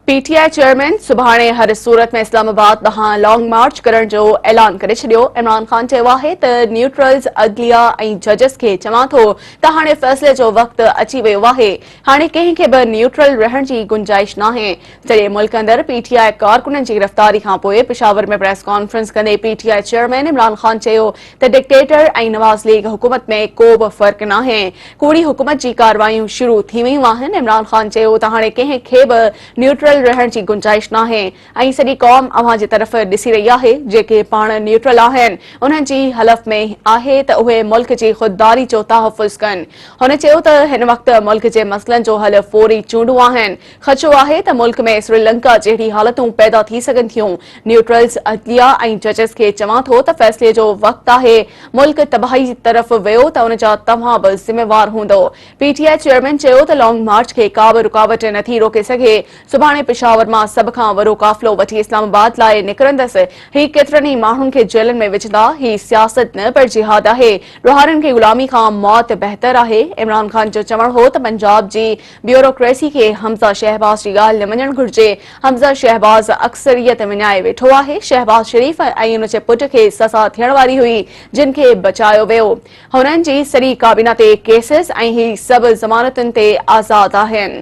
P T I chairman سڀاڻي هر صورت ۾ اسلام آباد ڏانهن لانگ مارچ ڪرڻ جو اعلان ڪري ڇڏيو. عمران خان چيو آهي ته نيوٽرلز، عدليه ۽ ججز کي چوان ٿو ته هاڻي فيصلي جو وقت اچي ويو آهي، هاڻي ڪنهن کي به نيوٽرل رهڻ جي گنجائش ناهي. سڄي ملڪ اندر پي ٽي آء ڪارڪنن جي گرفتاري کانپوء پشاور ۾ پريس ڪانفرنس ڪندي P T I chairman Imran Khan چيو ته ڊڪٽيٽر ۽ نواز ليگ حڪومت ۾ ڪو به فرق ناهي، ڪوڙي حڪومت جي ڪارروايون شروع ٿي ويون آهن، عمران خان چيو ته هاڻي ڪنهن کي به نيوٽرل رهڻ جي گنجائش ناهي ۽ سڄي قوم اوهان جي طرف ڏسي رهي آهي، جيڪي پاڻ نيوٽرل آهن انهن جي حلف ۾ آهي ته اهي ملڪ جي خودداري جو تحفظ ڪن. هن چيو ته هن وقت ملڪ جي مسئلن جو حل فوري چونڊون آهن، خدشو آهي ته ملڪ ۾ سريلنڪا جهڙي حالتون پيدا ٿي سگهن ٿيون، نيوٽرلز، عدليه ۽ ججز کي چوان ٿو ته فيصلي جو وقت آهي، ملڪ تباهي طرف ويو ته ان جا توهان به ذميوار هوندؤ. پي ٽي I chairman چيو ته لانگ مارچ کي ڪا به رڪاوٽ نٿي روڪي سگهي، سڀاڻي پشاور مان سڀ کان وڏو قافلو وٺي اسلام آباد لاء نڪرندس، هي ڪيترن ئي ماڻهن کي جيلن ۾ وجهندا، هي سياست نه پر جهاد آهي، ڏوهارين کي غلامي کان موت بهتر آهي. عمران خان جو چوڻ هو ته پنجاب جي بيوروڪريسي کي حمزه شهباز جي ڳالهه نه مڃڻ گهرجي، حمزه شهباز اڪثريت وڃائي ويٺو آهي، شهباز شريف ۽ ان جي پٽ کي سزا ٿيڻ واري هئي جن کي بچايو ويو، هنن جي سڄي ڪابينا تي ڪيسز ۽ هي سڀ ضمانتن تي آزاد آهن.